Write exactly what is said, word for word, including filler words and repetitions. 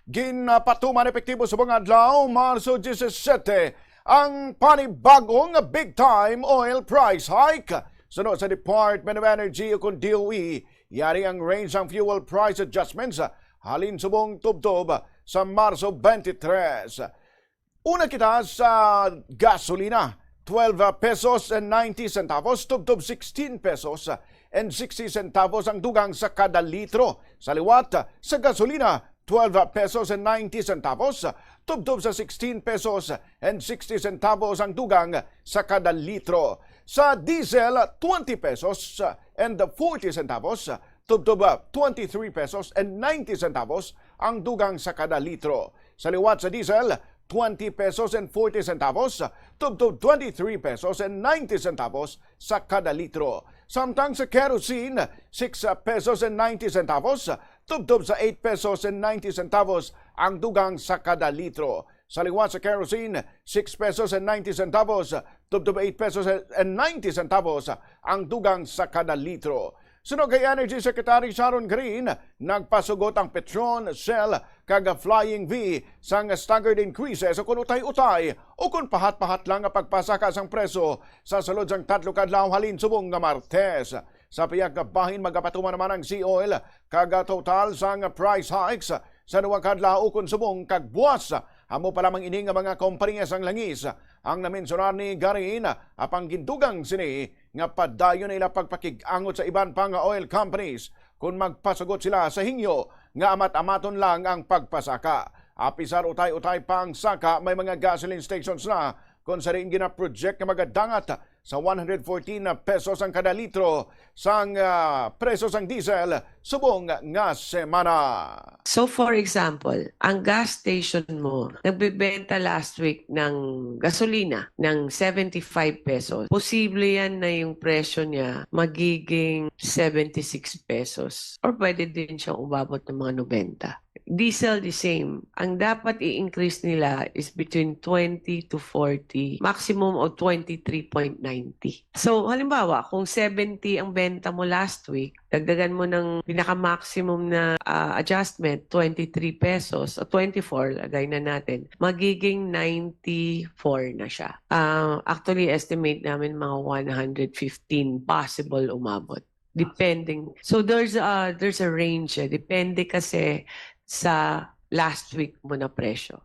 Ginapatuman epektibo subong adlaw, Marso disisiete, ang panibagong big-time oil price hike. Suno sa Department of Energy ukon D O E, yari ang range sang fuel price adjustments halin subong tubtob sa Marso twenty-three. Una kita sa gasolina, twelve pesos and ninety centavos tubtob sixteen pesos and sixty centavos ang dugang sa kada litro. Sa liwat, sa gasolina, twelve pesos and ninety centavos tubtob sa sixteen pesos and sixty centavos ang dugang sa kada litro. Sa diesel, twenty pesos and forty centavos tubtob twenty-three pesos and ninety centavos ang dugang sa kada litro. Sa liwat sa diesel, twenty pesos and forty centavos tubtob twenty-three pesos and ninety centavos sa kada litro. Samtang sa kerosene, six pesos and ninety centavos tubtob sa eight pesos and ninety centavos ang dugang sa kada litro. Sa liwat sa kerosene, six pesos and ninety centavos tubtob eight pesos and ninety centavos ang dugang sa kada litro. Suno kay Energy Secretary Sharon Green, nagpasugot ang Petron, Shell, kag Flying V sang staggered increases ukon utay-utay ukon pahat-pahat lang nga pagpasaka sang presyo sa sulod sang tatlo ka adlaw halin subong nga Martes. Sa pihak nga bahin, magapatuman naman ang SeaOil kag Total sang price hikes sa duha ka adlaw ukon subong kag buwas. Amo pa lamang ini nga mga kompanya sang langis ang namensunar ni Green, apang gindugang sini nga padayon na ila pagpakig-angot sa iban pa nga oil companies kon magpasugot sila sa hingyo nga amat-amaton lang ang pagpasaka. Apisar utay-utay pa ang saka, may mga gasoline stations na kon sa diin gina-project nga magadangat sa one hundred fourteen pesos ang kada litro sang, ah, presyo sang diesel subong nga semana. So, for example, ang gas station mo nagbebenta last week ng gasolina ng seventy-five pesos. Posible yan na yung presyo niya magiging seventy-six pesos. Or pwede din siyang umabot ng mga nobenta. Diesel, the same. Ang dapat i-increase nila is between twenty to forty, maximum of twenty-three point ninety. So, halimbawa, kung seventy ang benta mo last week, dagdagan mo ng pinaka-maximum na, ah, adjustment, twenty-three pesos o twenty-four, lagay na natin, magiging ninety-four na siya. Ah, actually, estimate namin mga one hundred fifteen possible umabot. Depending. So, there's a, there's a range, eh. Depende kasi sa last week mo na presyo.